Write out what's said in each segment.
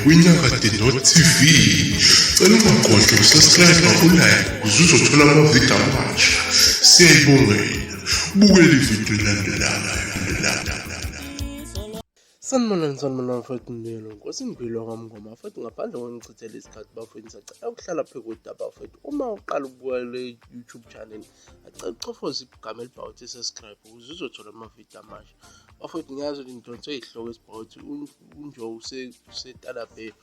kwiNyakade Not TV. Cela ungakhohlwa ukusubscribe ulike ukuze uzothola amavidiyo amasha. Siyayibongela. Bukela ividiyo elandelayo. Sanibonani, sanibonani mfowethu Mnelo, Nkosi Mphilo kaMngoma futhi ngaphandle kokungichithela isikhathi bafowethu ngisacela ukuhlala phezu kodaba bafowethu. Uma uqala ukubuka le YouTube channel, acela uchofoze igama elibhalwe ukuthi subscribe ukuze uzothola amavidiyo amasha. Bafowethu ngiyazi ukuthi ngidonse izihloko esibhalwe ukuthi uNjoe usetalabhe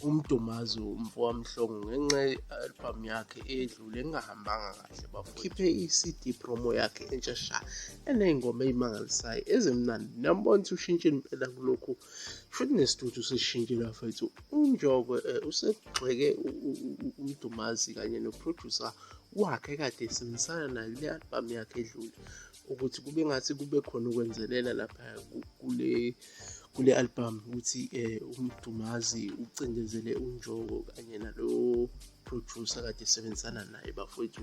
umdumazi umfowamhlongo ngenxa ye-album yakhe eyedlule engahambanga kahle bafowethu. Khiphe i-CD promo yakhe entsha sha eney'ngoma ey'mangalisayo ezimnandi. Niyambona ukuthi ushintshile impela kulokhu futhi nesitudio sesishintshile bafowethu. UNjoko usegxeke umdumazi kanye noproducer wakhe kade esebenzisana naye kule album yakhe edlule ukuthi kube ngathi kube khona ukwenzelela lapha kule album ukuthi uMdumazi ucindezele uNjoko kanye nalo producer kade esebenzisana naye bafowethu.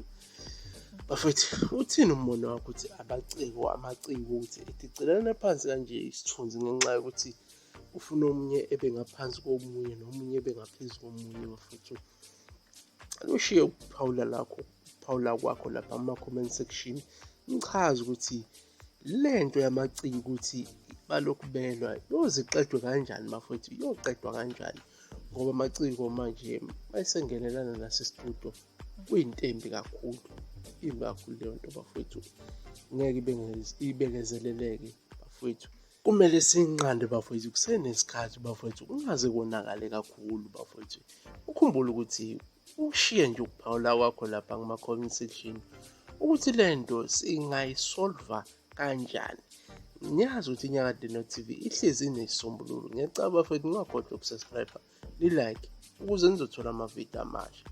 Bafowethu, uthini umbono wakho ukuthi abaciko amaciko ukuthi edicelelane phansi kanje isithunzi ngenxa yokuthi ufuna omunye ebe ngaphansi komunye nomunye ebe ngaphezu komunye bafowethu? Ushiye ukuphawula lakho, ukuphawula kwakho lapha kuma-comment section, ngichaze ukuthi le nto yamaciko ukuthi balokhu belwa yoze iqedwe kanjani bafowethu, iyoqedwa kanjani ngoba amaciko manje mayesengenelana nasestudio kuyinto embi kakhulu, imbi kakhulu leyo nto bafowethu, ngeke ibekezeleleke bafowethu. Kumele siyinqande bafowethu kusenesikhathi bafowethu, kungaze konakale kakhulu bafowethu. Ukhumbule ukuthi ushiye nje ukuphawula kwakho lapha kuma-comment section ukuthi le nto singayisolva kanjani. Ngiyazi ukuthi iNyakade No TV ihlezi inesisombululo. Ngiyacela bafowethu ningakhohlwa ukusubscribe, ni-like ukuze nizothola amavidiyo amasha.